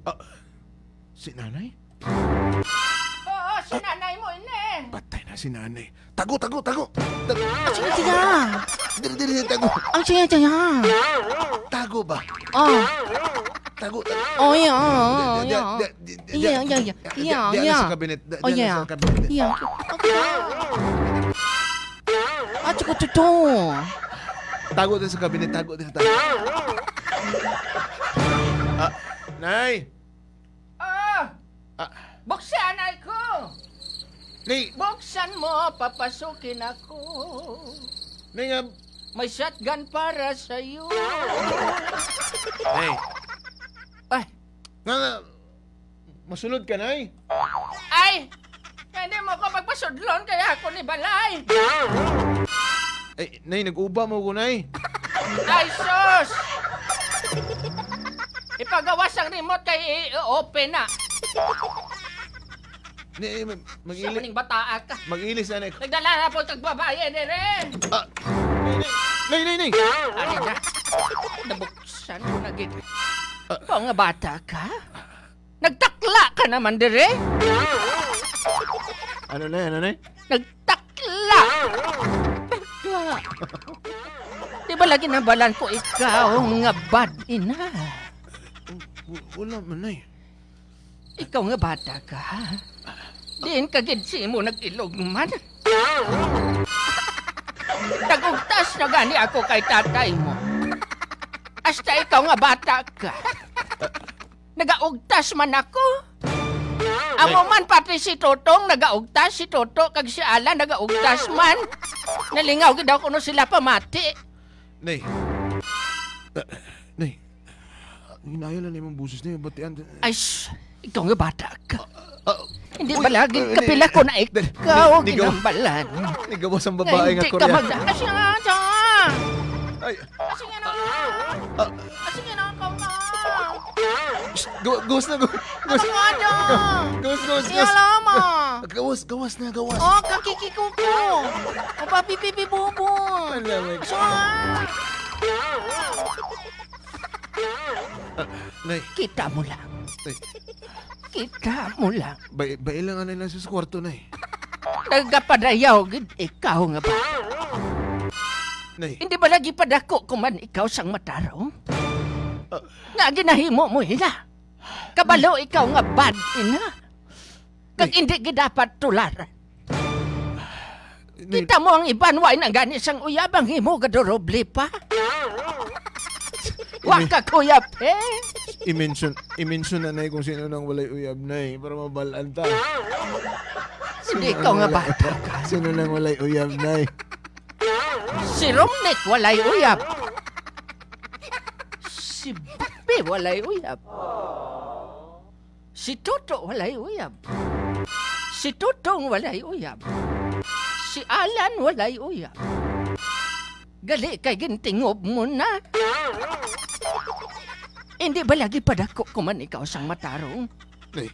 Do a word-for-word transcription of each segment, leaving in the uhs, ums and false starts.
Ah, si nanay? Oo, si nanay mo ini. Patay na si nanay. Tago, tago, tago! Tago! Sige, sige. Diri, diri, diri, tago! Ang siya, siya. Tago ba? Oh. Tago, tago. Oh, yeah, oh, oh, Di- di- yeah. di- di- di- Iya, di- iya, iya. di- Iya, di- di- iya. sa kabinet. Di- Oh, di- yeah. sa kabinet. Iya. Okay. Ah, tsaka to, to. Tago din sa kabinet, tago din, tago. Ah, Nay! Ah! Ah. Buksan, ay ko! Nay! Buksan mo, papasukin ako. Nay, nga May shotgun para sa'yo. Nay! Ay! Nga, nga, masulod ka, Nay? Ay! Hindi mo ko pagpasudlon kaya ako ni balay! Ay, Nay, nag-uba mo ko, Nay. Ay, sus! Ipagawas ang remote kay i-open na. Nay, mag- Siya mag-ili- maning bataa ka. Mag-ilis na, Nay. Nagdala na po kag babae, dire. Ah, Nay, Nay. Nay, Nay, Nay. Ari na. Nabuksan ko na gid. Ah. Ikaw nga bata ka? Nagtakla ka naman dire? Ano, Nay? Ano, Nay? Nagtakla! Takla! Di ba lagi nabalan ko ikaw nga bad ina? W- wala man, Nay. Ikaw nga bata ka, diin ka gid simo nag-ilog man? Nag-ugtas na gani ako kay tatay mo. Hasta ikaw nga bata ka, nagaugtas man ako. Amo man pati si Totong nagaugtas, si Toto kag si Alan nagaugtas man. Nalingaw gid ako no sila pamati. Nay. Ah, Nay. Hinaya lang imong boses, Nay. Batian. Ay, shh! Ikaw nga bata ka. Ah, Hindi uy, ba lagi eh, kapila ni- ko na ni- ikaw ni- ni- ginambalan? Nigawas ang Nga babae nga hindi ka Koreana. mag- Asya nga, asya nga! Ay. Asya nga na! Ah. Asya nga na, ikaw nga! Shh, gawa- gawas na, gawas. Gawas. Asya nga, asya! Gawas, gawas, Iya gawas. lama! Gawas, gawas na, gawas. Oh, kakikikuko! O, papipipibubo! Ala, may Asya nga! Ah, Nay. Kita mo lang. Nay. Kita mo lang. Bay-, bay lang anay lang sa kwarto, Nay. Nagapadayaw gid ikaw nga ba? Nay. Hindi ba lagi padako ko man ikaw sang matarong? Ah. Nga ginahimo mo ina? Kabalo ikaw nga bad ina. Kag Nay. Hindi gid dapat tular. Nay. Kita mo ang iban, wa na gani sang uyab ang himo, gaduroble pa. Wa ka, Kuya Pe. I-mention, i-mention na, Nay, kung sino nang walay uyab, Nay, para mabalaan ta. Hindi Sino ikaw nang nga walay bata ka. Sino nang walay uyab, Nay? Si Romnick walay uyab. Si Bapi walay uyab. Si Toto walay uyab. Si Totong walay uyab. Si Alan walay uyab. Gali kay gintingob mo na. Hindi ba lagi padako ko man ikaw sang matarong? Nay,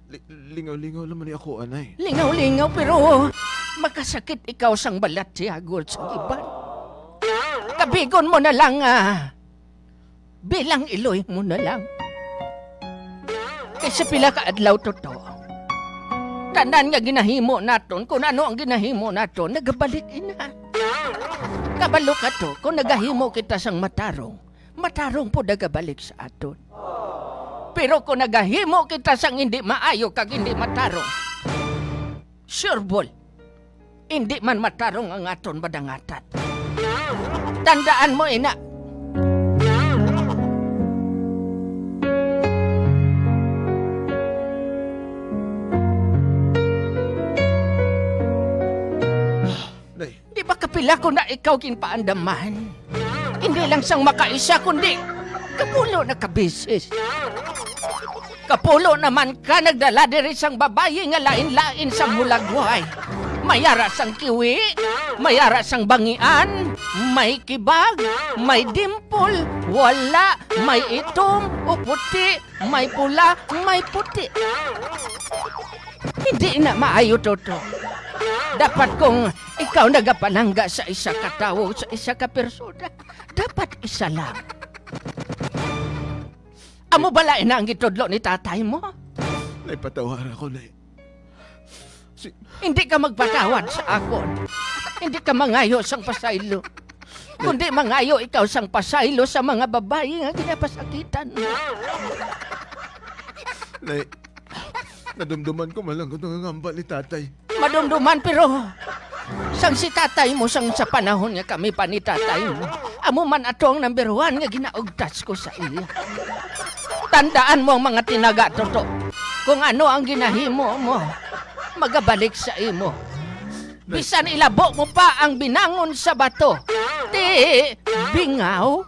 li-, lingaw-lingaw naman ni ako, anay. Lingaw-lingaw, pero makasakit ikaw sang balat siya, gud sa iban. Kabigon mo na lang, ah. Bilang iloy mo na lang. Kay sa pila ka adlaw, Toto, tanan nga ginahimo naton, kung ano ang ginahimo naton, nagabalik ina. Kabalo ka to, kung nagahimo kita sang matarong, matarong po nagabalik sa aton. Pero kung nagahimo kita sang hindi maayo kag hindi matarong, sure ball, indi man matarong ang aton madangatan. Tandaan mo ina. Day. Di ba kapila ko na ikaw ginpaandaman? Hindi lang sang makaisa, kundi kapulo na ka beses. Kapulo naman ka nagdala diri sang babayi nga lain-lain sang hulagway. May ara sang kiwi, may ara sang bangian, may kibag, may dimple, wala, may itom o puti, may pula, may puti. Hindi na maayo, Toto. Dapat kung ikaw nagapalangga sa isa ka tawo, sa isa ka persona, dapat isa lang. Amo bala ina ang gitudlo ni tatay mo? Nay, patawara ko, Nay. Si Hindi ka magpatawad sa akon. Hindi ka mangayo sang pasaylo. Kundi mangayo ikaw sang pasaylo sa mga babayi nga ginapasakitan mo. Nay, nadumduman ko man lang kung ang hambal ni tatay. Madumduman, pero sang si tatay mo, sang sa panahon nga kami pa ni tatay mo, amo man ato ang number one nga ginaugtas ko sa iya. Tandaan mo ang mga tinaga, Toto. Kung ano ang ginahimo mo, magabalik sa imo. Bisan ilabo mo pa ang binangon sa bato, ti bingaw.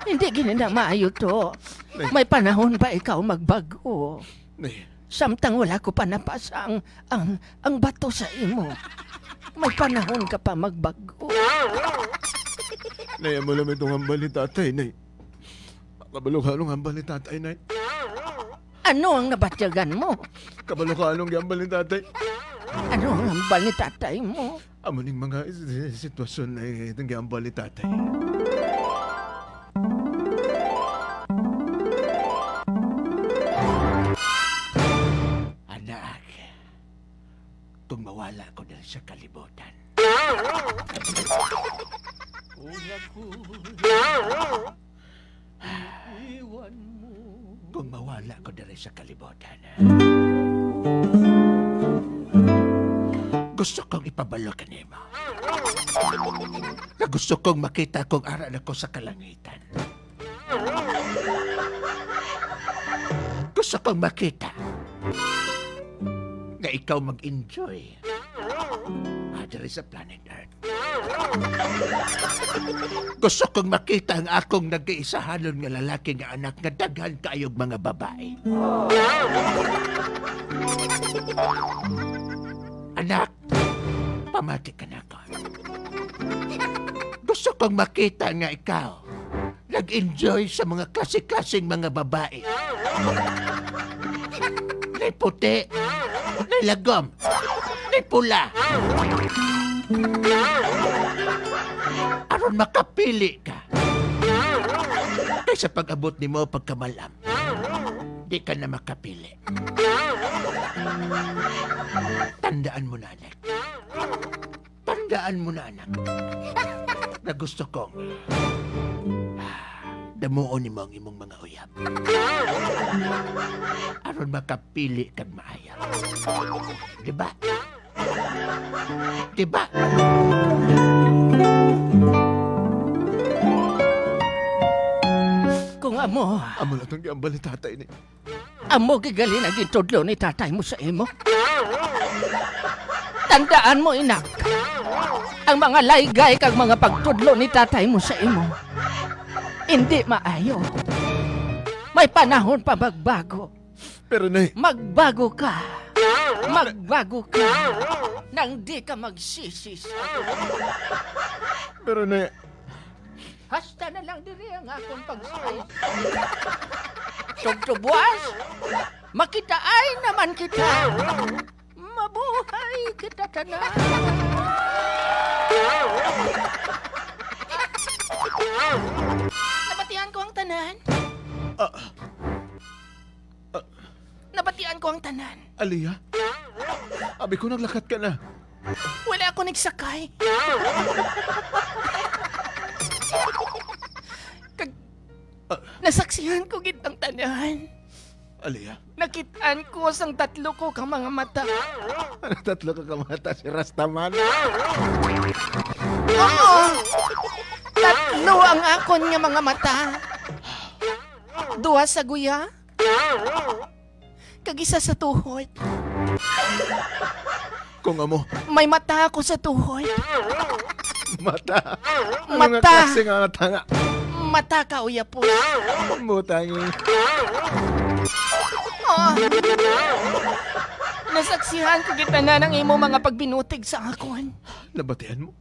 Hindi gini na maayo to. Nay. May panahon pa ikaw magbago. Nay. Samtang wala ko pa napasa ang, ang, ang bato sa imo. May panahon ka pa magbago. Nay, amo lang itong hambal ni tatay, Nay. Kabalo ka anong hambal ni tatay, Nay? Ano ang nabatyagan mo? Kabalo ka anong gihambal ni tatay? Ano ang hambal ni tatay mo? Amo ning mga s-, sitwasyon ay itong gihambal ni tatay. Anak, kung mawala ko diri sa kalibutan. Una ko iwan mo. Kung mawala ko diri sa kalibutan, gusto kong ipabalo kanimo nga gusto kong makita kung ara na ko sa kalangitan. Gusto kong makita nga ikaw mag-enjoy, ah, diri sa planet Earth. Gusto kong makita ang akong nagkaisahanon nga lalaki nga anak nga daghan kaayog mga babae. Anak, pamati ka nako. Gusto kong makita nga ikaw nag-enjoy sa mga klase-klaseng mga babae. Nay puti, nay lagom, nay pula. Aron makapili ka. Kay sa pag-abot nimo pagkamalam, di ka na makapili. Tandaan mo na, anak. Tandaan mo na, anak, nga gusto kong, ah, damuon nimo ang imong mga uyab. Aron makapili kag maayo. Di ba? Di ba? Kung amo, amo lang itong giambal ni tatay ni. Amo gigali na gintudlo ni tatay mo sa imo. Tandaan mo, inak, ang mga laygay kag mga pagtudlo ni tatay mo sa imo, hindi maayo. May panahon pa magbago. Pero, Nay. Magbago ka. Magbago ka. Nang di ka magsisi sa Pero, Nay. Hasta na lang diri ang akon pag-stress. Tugtugwas, makitaay naman kita. Mabuhay kita tanan. Nabatian ko ang tanan. Ah. Ah. Nabatian ko ang tanan. Aliyah? Abi ko, naglakat ka na. Wala ako nagsakay. Kag, ah, nasaksihan ko gid ang tanan. Aliyah? Nakit-an ko sang tatlo ko ka mga mata. Ano tatlo ka ka mata? Si Rastaman? Oo! Tatlo ang akon nga mga mata. Duha sa guya, kag isa sa tuhod. Kung amo. May mata ako sa tuhod. Mata? Ano nga Mata. Klase nga mata nga? Mata ka, uyapos. Butangi. Oh. Nasaksihan ko gid tanan ang imo mga pagbinutig sa akon. Nabatian mo?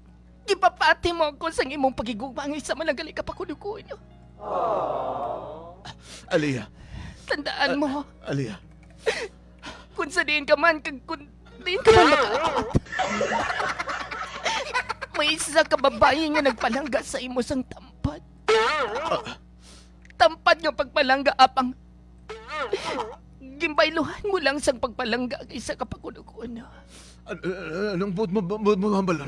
Gipapati mo ako sang imong pagigugma nga isa man ang gali ka pakunugon. Aliyah. Tandaan mo. Ah, Aliyah. Kung sa diin ka man, kag kung diin ka man makaabot, may isa ka babayi nga nagpalangga sa imo sang tampad. Ah. Tampad nga pagpalangga, Apang. Ginbayluhan mo lang sang pagpalangga ang isa ka pakunugon. An-, an-, anong buot mo, buot mo hambalan?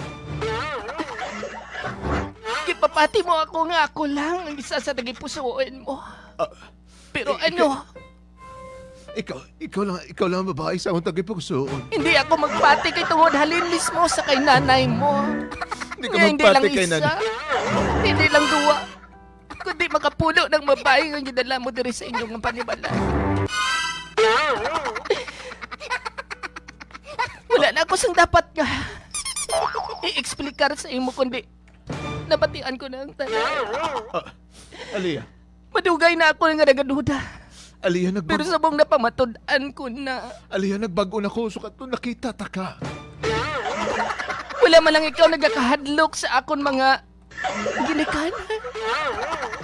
Gipapati mo ako nga ako lang ang isa sa tagipusoon mo. Ah, Pero eh, ano? ikaw, ikaw, ikaw lang, ikaw lang ang babae sa akong tagipusoon. Hindi ako magpati kay tungod halin mismo sa kay nanay mo. Hindi ka Nga hindi magpati lang kay isa, nanay. Hindi lang duwa, kundi makapulo ng babae nga gidala mo diri sa inyong panimalay. Wala na ako sang dapat nga i-explicar sa imo, kundi nabatian ko na ang tanan. Ah, Aliyah. Madugay na ako nga nagaduda. Aliyah, nagbag- Pero subong napamatud-an ko na. Aliyah, nagbag-o na ko. Sukat to, nakita ta ka. Wala man lang ikaw nagakahadlok sa akon mga ginikanan.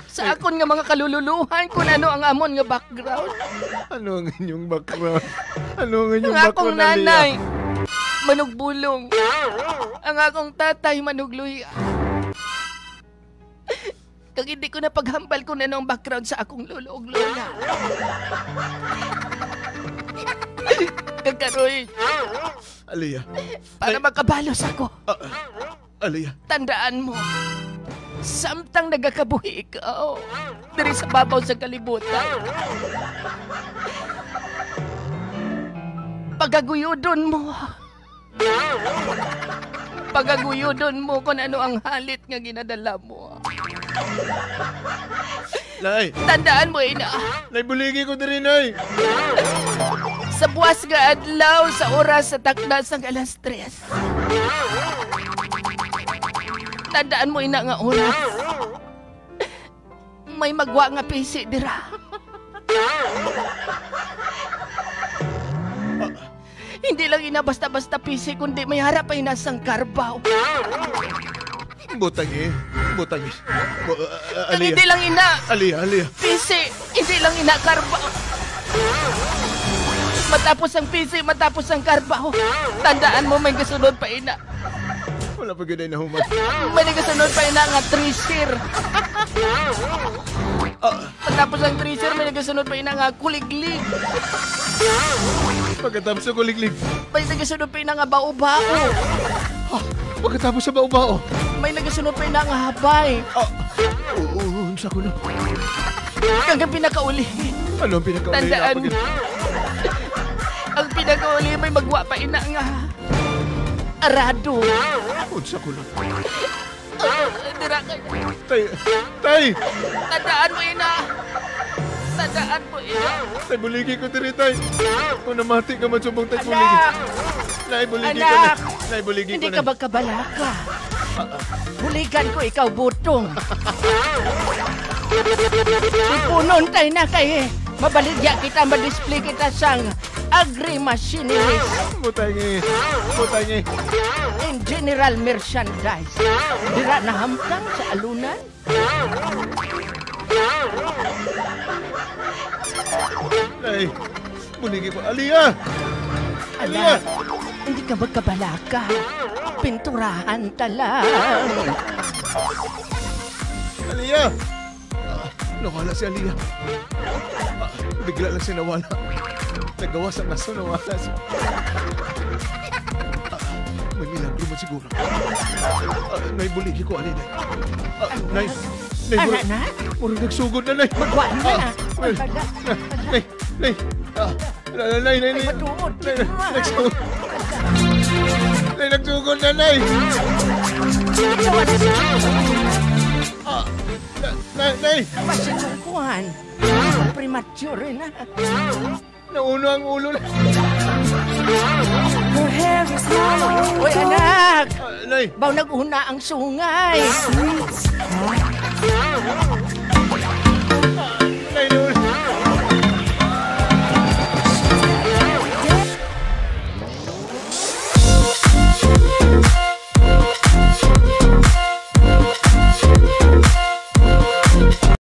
Sa Ay. akon nga mga kalululuhan kung ano ang amon nga background. Ano ang inyong background? Ano ang inyong Ang akong background, Aliyah? nanay, manugbulong. Ang akong tatay, manugluya. Kag hindi ko na paghambal kung ano ang background sa akong lolo ug lola. Kag karon, Aliyah. para Ay. makabalos ako. Ah, Aliyah. Tandaan mo, samtang nagakabuhi ikaw diri sa babaw sa kalibutan, pagaguyodon mo Pagaguyodon mo kon ano ang halit nga ginadala mo. Nay! Tandaan mo, ina. Nay, buligi ko diri, Nay! Sa buwas nga adlaw, sa oras sa takna sang alas tres. Tandaan mo, ina, nga oras. May magwa nga pisi dira. Hindi lang ina basta-basta pisi, kundi may harap pa ina sang karbaw. Butangi, butangi. Bu-, uh, uh, Kag Aliyah. Hindi lang ina. Aliyah, Aliyah. Pisi, hindi lang ina karbaw. Matapos ang pisi, matapos ang karbaw. Tandaan mo, may gasunod pa ina. Wala pa gid ay nahuman. May nagasunod pa ina nga treasure. Ah. Pagkatapos ang treasure, may nagasunod pa ina nga kuliglig. Pagkatapos sa kuliglig. May nagasunod pa ina nga bao-bao. Ah, pagkatapos sa bao-bao. May nagasunod pa ina nga habay. Ah, oo, unsa ko na? Kag ang pinakauli. Ano ang pinakauli? Tandaan. Napagin- Ang pinakauli, may magwa pa ina nga Arado. Unsa ko lang? Ah, dira ka. Tay, tay! Tandaan mo, ina. Tandaan mo, ina. Tay, buligi ko diri, tay. Kung namati ka man, subong, tay, buligi. Anak! Nay, buligi ko, Anak! Nay. Nay, buligi ko, Nay. Hindi ka magkabalaka. Ah, ah. Buligan ko ikaw, Butong. Ipunon tayo na kay mabaligya kita, madisplay kita sang Agri-machineries. Butangi. Butangi. In general merchandise. Dira na hamtang sa alunan. Ay, buligi ko. Aliyah! Aliyah! Anak, hindi ka magkabalaka. Pinturahan ta lang. Aliyah! Ah, nawala si Aliyah. Ah, bigla lang siya nawala. Nagawas ang aso, nawala siya. Ah, may milagro man siguro. Ah, Nay, buligi ko, ani, Nay. Ah, Nay, Nay, Ano murag, na? Murag nagsugod na, Nay. Magwala na. Ah, Nay, Nay, Nay, Nay. Ah, Nay, Nay, Nay, Nay. Ay, matuod. Nay, Nay, nagsugod. Nay, nagsugod na, Nay. Ah, na-, na-, Nay. Masitungkuhan. Premature na. Nauno ang ulo na. Your hair is hollow. Oy, anak! Ah, Nay. Baw nag-una ang sungay.